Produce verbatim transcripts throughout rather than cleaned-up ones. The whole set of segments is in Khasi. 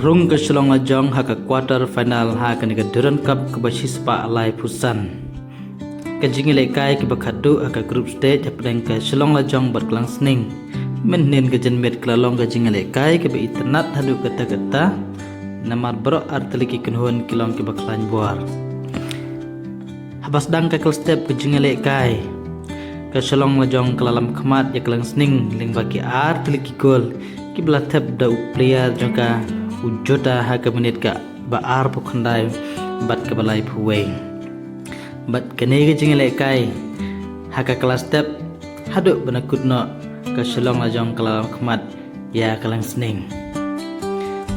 Rung ka Shillong Lajong ha ka quarter final ha kane ka Durand Cup kaba shispah laiphew san. Ka jingïalehkai kaba khadduh ha ka group stage hapdeng ka Shillong Lajong bad Khlangsning. Mynhynnin ka janmiet ka la long ka jingïalehkai kaba itynnad haduh katta katta. Namar baroh artylli ki kynhun ki long kiba khlaiñ bor. Haba sdang ka kal step ka jingïalehkai, ka Shillong Lajong ka la lam khmat ïa ka Khlangsning lyngba ki artylli ki gol kiba la thep da u player jong ka, u Jota, ha ka minit kaba arphew khyndai bad kaba laiphew wei. Bad kane ka jingïalehkai ha ka kal step haduh ba na kut noh ka Shillong Lajong ka la lam khmat ïa ka Khlangsning.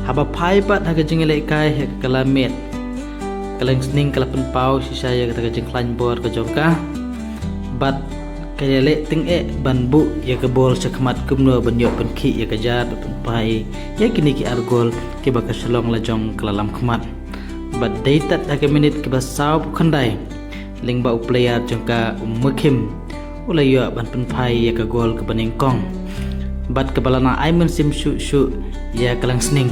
Haba phai pat ha ka jingïalehkai ha ka kal miet, ka Khlangsning ka la pynpaw shisha ïa kata ka jingkhlaiñ bor ka jong ka. Bad ka ïaleh tyngeh ban buh ïa ka bol sha khmat kumno ban ïoh pynkhih ïa ka jar ban pynphai ïa kine ki ar gol kiba ka Shillong Lajong ka la lam khmat. Bad dei tad ha ka minit kaba sawphew khyndai lyngba u player jong ka, u Mukhim, u la ïoh ban pynphai ïa ka gol kaba nyngkong bad kaba la nang ai mynsiem shuh shuh ïa ka Khlangsning.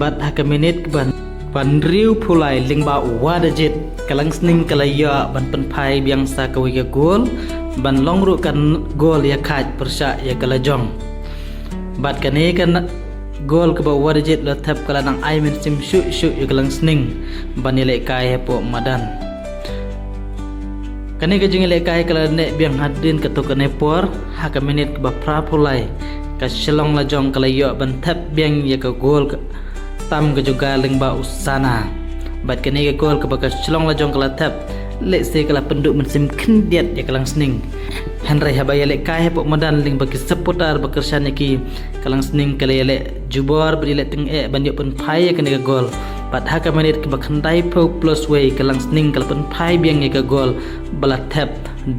Bad ha ka minit kaba hynriewphew lai lyngba u Wadajit, ka Khlangsning ka la ïoh ban pynphai biang sa kawei ka gol ban long ruh ka gol ïakhaid pyrshah ïa ka Lajong. Bad kane ka gol kaba u Wadajit la thep ka la nang ai mynsiem shuh shuh ïa ka Khlangsning ban ïalehkai hapoh madan. Kane ka jingïalehkai ka la neh biang hadien katto katne por. Ha ka minit kaba phraphew lai, ka Shillong Lajong ka la ïoh ban thep biang ïa ka gol tam ka jong ka lyngba u Sana. Bad kane ka gol kaba ka Shillong Lajong ka la thep, lehse ka la pynduh mynsiem khyndiat ïa ka Khlangsning. Hynrei haba ïalehkai hapoh madan lyngba ki supporter ba kyrshan ïa ki, ka Khlangsning ka la ïaleh jubor bad ïaleh tyngeh ban ïoh pynphai ïa kane ka gol. Bad ha ka minit kaba khyndaiphew plus wei, ka Khlangsning ka la pynphai biang ïa ka gol ba la thep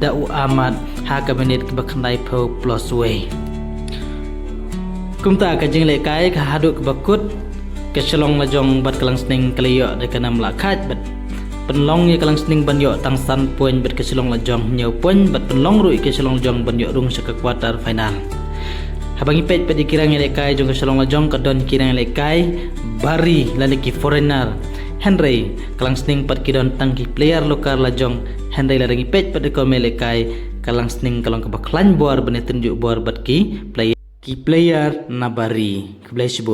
da u Ahmad ha ka minit kaba khyndaiphew plus wei. Kumta ka jingïalehkai ka haduh kaba kut, ka Shillong Lajong bad ka Khlangsning ka la ïoh da ka nam la khaid bad pynlong ïa ka Khlangsning ban ïoh tang san point bad ka Shillong Lajong hynñiew point bad pynlong ruh ïa ka Shillong Lajong ban ïoh rung sha ka quarter final. Haba ngi peit pat ïa ki rang ïalehkai jong ka Shillong Lajong, ka don ki rang ïalehkai bari lane ki foreigner. Hynrei ka Khlangsning pat ki don tang ki player lokal la jong. Hynrei lada ngi peit pat ïa ka kum ïalehkai, ka Khlangsning ka long kaba khlaiñ bor ban ïatynjuh bor bad ki player, ki player na bari. Khublei shibun.